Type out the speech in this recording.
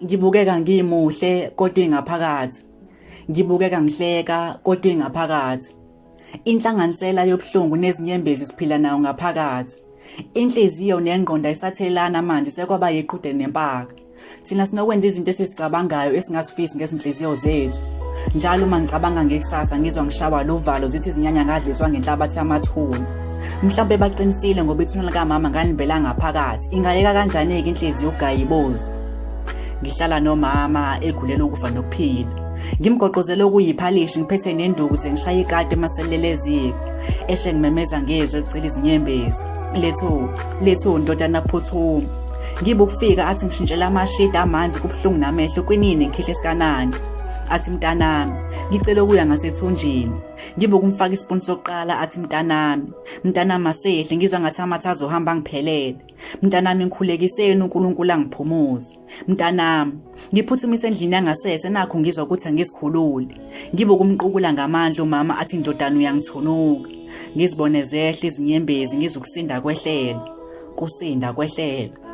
Ngibukeka ngimuhle kodwa ingaphakathi. Ngibukeka ngihleka kodwa ingaphakathi. Inhlanganisela yobuhlungu nezinyembezi siphila nayo ngaphakathi. Inhliziyo nengqondo ayisathelelani amanzi sekwaba yiqhude nempaka. Thina sinokwenza izinto esizicabangayo esingazifisi ngezinhliziyo zethu. Njalo uma ngicabanga ngekusasa ngizwa ngishawa luvalo zithi izinyanya ngadliswa ngenhlabathi yamathuna. Mhlawumbe baqinisile ngoba ithuna likamama ngalibela ngaphakathi. Ingayeka kanjani-ke inhliziyo ukugaya ibozi? Ngihlala nomama egulela ukufa nokuphila. Ngimgoqozele okuyiphalishi ngiphethe nenduku sengishaya ikati emaselele eziko. Eshe ngimemeza ngezwi elicela izinyembezi. Lethu, lethu ndodana phuthuma. Ngibe ukufika athi ngishintshela amashidi amanzi kubuhlungu namehlo kwinini ngikhihle sikanani. Athi mntanami, ngicela ukuya ngasethunjini. Ngibe ukumfaka isipuni sokuqala athi mntanami, mntanami asehle ngizwa ngathi amathe azohamba angiphelele. Mntanami ngikhulekiseni uNkulunkulu angiphumuze. Mntanami, ngiphuthumise endlini yangasese nakho ngizwa ukuthi angizikhululi. Ngibe ukumqukula ngamandla umama athi ndodana uyangithunuka. Ngizibone zehla izinyembezi ngizwe ukusinda kwehlela. Kusinda kwehlela.